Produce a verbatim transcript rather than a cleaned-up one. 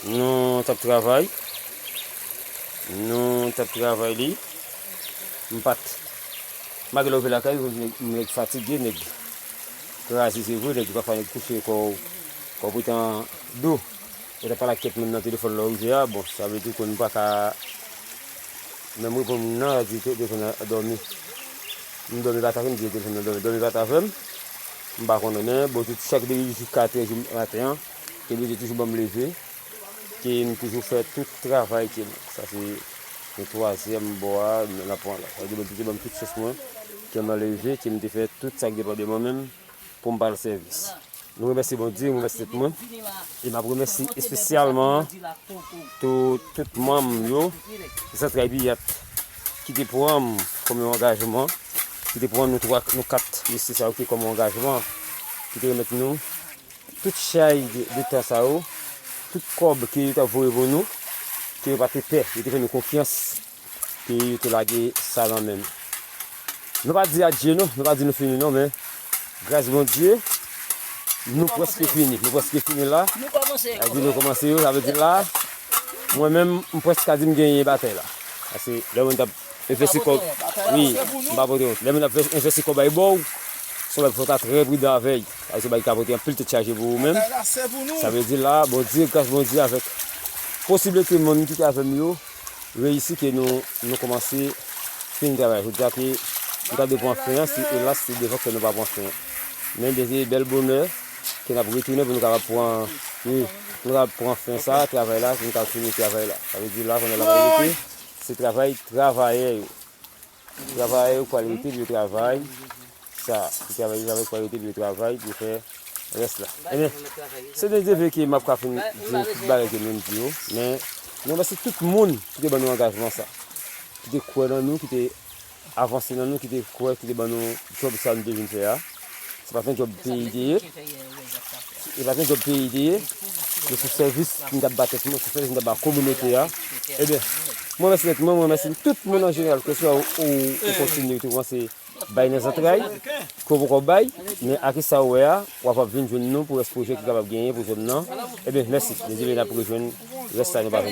Nou t ap travay. Nou t ap travay li. M pa t. Malgre lè w rive lakay ou, nèg, nèg fatige, nèg kraze, se vre, nèg pafwa nèg kouche kò w, kò w pote an do. Ou t ap pale ak kèk moun nan telefòn lè w rive a, bon, sa vle di ke nou pa ka menm reponn moun nan, di te telefòn nan dòmi. M dòmi pa t avè m, di telefòn nan dòmi, dòmi pa t avè m. M pa konnen, men bon, tout chak depi jis katrè jou maten an, te oblije toujou ban m leve, ke m toujou fè tout travay ke m, sa se yon twazyèm bò a, n ap pran la. Sa vle di, Bondye te ban m tout chans mwen, ke m leve, ke m te fè tout sa k depann de mwen menm, pou m ba l sèvis. Nou remèsye Bondye, m remèsye tèt mwen. E m ap remèsye espesyalman tou, tout manm yo, zantray Piyat, ki te pran m kòm yon angajman, ki te pran nou twa, nou kat mesye sa yo ki kòm yon angajman, ki te remèt nou tout chay de, de tan sa yo, tout kòb ke yo t ap voye pou nou, ke yo pa te pè, yo te fè nou konfyans. Ke yo te lage sa nan men nou. Nou pa di adye non, nou pa di nou fini non, men gras Bondye, nou prèske fini, nou prèske fini la. Nou kòmanse yo. Sa vle di nou kòmanse yo, sa vle di la, mwen menm, m prèske ka di m genyen batay la. Paske lè moun t ap envesti kòb, wi, m pa pote wont. Lè moun ap envesti kòb bay bò w, se yon bagay fò w ta trè pridan avè l. Paske se bagay ki ka pote anpil tèt chaje pou ou menm. Sa vle di la, Bondye, gras Bondye avèk posiblite moun ki te avè m yo, reyisi ke nou, nou kòmanse fini travay. Jodi a ke nou ta dwe pran fen an, se elas, se devan ke nou pa pran fen an. Men de bèl bonè ke n ap retounen pou nou kapab pran, wi, pou nou kapab pran fen sa, travay la, pou nou kapab fini travay la. Sa vle di la, kounye a la, se travay travayè yo. Travayè yo pral rete pou yo travay sa. Pou travay, travay, pral rete pou yo travay, pou yo fè rès la. Ebyen, se de Dye vle ke m ap ka fin di tout bagay ke m vin di yo, men nou remèsye tout moun ki te ban nou angajman sa, ki te kwè nan nou, ki te avanse nan nou, ki te kwè, ki te ban nou djòb sa nou te vin fè a. Se pa t yon djòb peyi te ye. Se pa t yon djòb peyi te ye. Men se sèvis m t ap ba tèt mwen, se sèvis m t ap ba kominote a. Ebyen, mwen remèsye tèt mwen, mwen remèsye tout moun an jeneral, kèswa ou, ou, ou kontinye, ou te kòmanse bay nan zantray, ke w poko bay, men ak sa ou wè a, w ap, ap vin jwenn nou pou rès pwojè ki kapab genyen pou zòn nan. Ebyen, mèsi. Bondye vle n ap rejwenn rès sa nou pa jwenn.